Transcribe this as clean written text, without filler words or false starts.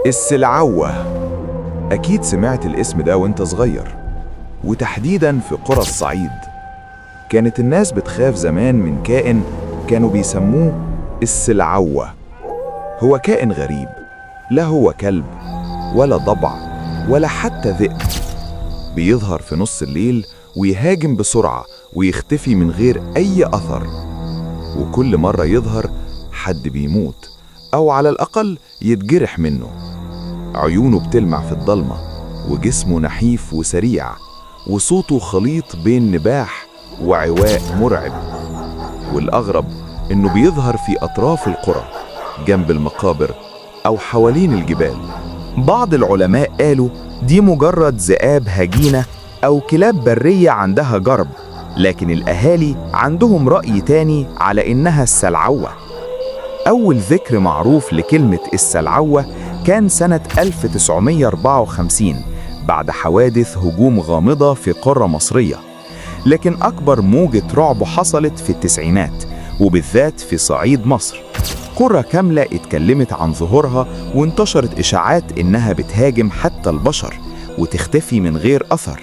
السلعوة. أكيد سمعت الاسم ده وانت صغير، وتحديداً في قرى الصعيد. كانت الناس بتخاف زمان من كائن كانوا بيسموه السلعوة. هو كائن غريب، لا هو كلب ولا ضبع ولا حتى ذئب. بيظهر في نص الليل ويهاجم بسرعة ويختفي من غير أي أثر، وكل مرة يظهر حد بيموت أو على الأقل يتجرح منه. عيونه بتلمع في الضلمة، وجسمه نحيف وسريع، وصوته خليط بين نباح وعواء مرعب. والأغرب إنه بيظهر في أطراف القرى، جنب المقابر أو حوالين الجبال. بعض العلماء قالوا دي مجرد ذئاب هجينة أو كلاب برية عندها جرب، لكن الأهالي عندهم رأي تاني على إنها السلعوة. أول ذكر معروف لكلمة السلعوة كان سنة 1954 بعد حوادث هجوم غامضة في قرى مصرية. لكن أكبر موجة رعب حصلت في التسعينات، وبالذات في صعيد مصر. قرى كاملة اتكلمت عن ظهورها، وانتشرت إشاعات إنها بتهاجم حتى البشر وتختفي من غير أثر.